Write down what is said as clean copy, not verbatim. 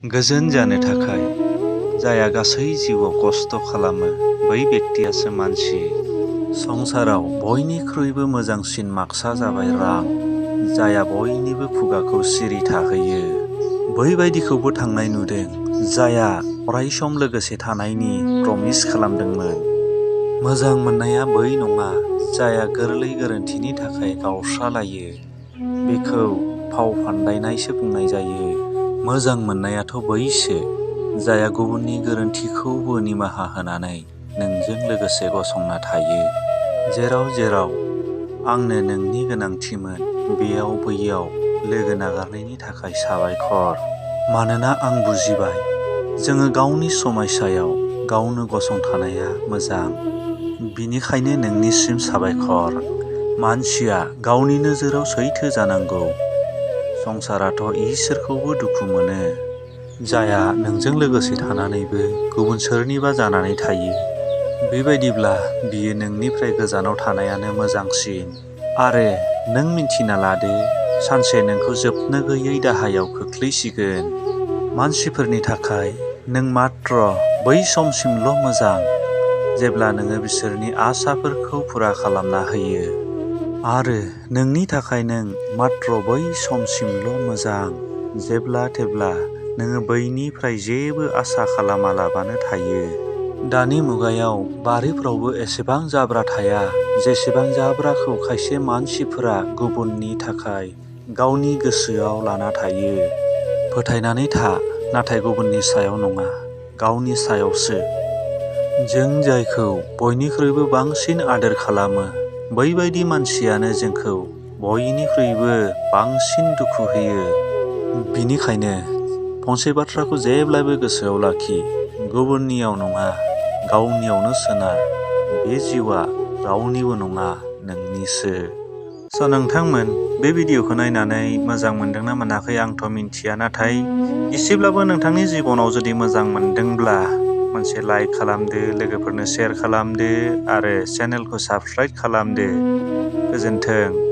गोजोन जानो थाखाय जाया गासै जिउआव खस्थ' खालामो बै बेक्तियासो मानसि। संसाराव बयनिख्रुइबो मोजांसिन माक्सा जाबाय रां, जाया बयनिबो खुगाखौ सिरि थाहोयो। बैबायदिखौबो थांनाय नुदों जाया अरायसम लोगोसे थानायनि प्रमिस खालामदोंमोन। मोजां मोननाया बै नङा जाया गोरलै गोरोन्थिनि थाखाय गावस्रालायो। बेखौ फाव फान्दायनायसो बुंनाय जायो। मोजां मोननायाथ' बैसो जाया गुबुननि गोरोन्थिखौबो निमाहा होनानै नोंजों लोगोसे गसंना थायो। जेराव जेराव आंनो नोंनि गोनांथिमोन बेयाव बैयाव लोगो नागारनायनि थाखाय साबायखर। मानोना आं बुजिबाय जोङो गावनि समायसायाव गावनो गसंथानाया मोजां। बिनिखायनो नोंनिसिम साबायखर। मानसिया गावनि नोजोराव सैथो जानांगौ। संसाराथ' इसोरखौबो दुखु मोनो। जाया नोंजों लोगोसे थानानैबो गुबुन सोरनिबा जानानै थायो। बेबायदिब्ला बियो नोंनिफ्राय गोजानाव थानायानो मोजांसिन। आरो नों मिन्थिना लादो सानसे नोंखौ जोबनो गैयै दाहायाव खोख्लैसिगोन। मानसिफोरनि थाखाय नों मात्र बै समसिमल' मोजां जेब्ला नोङो बिसोरनि आसाफोरखौ फुरा खालामना होयो। आरो नोंनि थाखाय नों मात्र बै समसिमल' मोजां जेब्ला नोङो बैनिफ्राय जेबो आसा खालामालाबानो थायो। दानि मुगायाव बारिफ्रावबो एसेबां जाब्रा थाया जेसेबां जाब्राखौ खायसे मानसिफोरा गुबुननि थाखाय गावनि गोसोआव लाना थायो। फोथायनानै था नाथाय गुबुननि सायाव नङा गावनि सायावसो। जों जायखौ बयनिख्रुइबो बांसिन आदोर खालामो बैबायदि मानसियानो जोंखौ बयनिख्रुइबो बांसिन दुखु होयो। बिनिखायनो फंसे बाथ्राखौ जेब्लाबो गोसोआव लाखि, गुबुननियाव नङा गावनियावनो सोनार। बे जिउआ रावनिबो नङा नोंनिसो। नोंथांमोन बे भिडिअ'खौ नायनानै मोजां मोनदोंना मोनाखै आंथ' मिन्थिया, नाथाय एसेब्लाबो नोंथांनि जिबनाव जुदि मोजां मोनदोंब्ला मोनसे लाइक खालामदो, लोगोफोरनो शेयार खालामदो आरो चेनेलखौ साबस्क्राइब खालामदो। गोजोन्थों।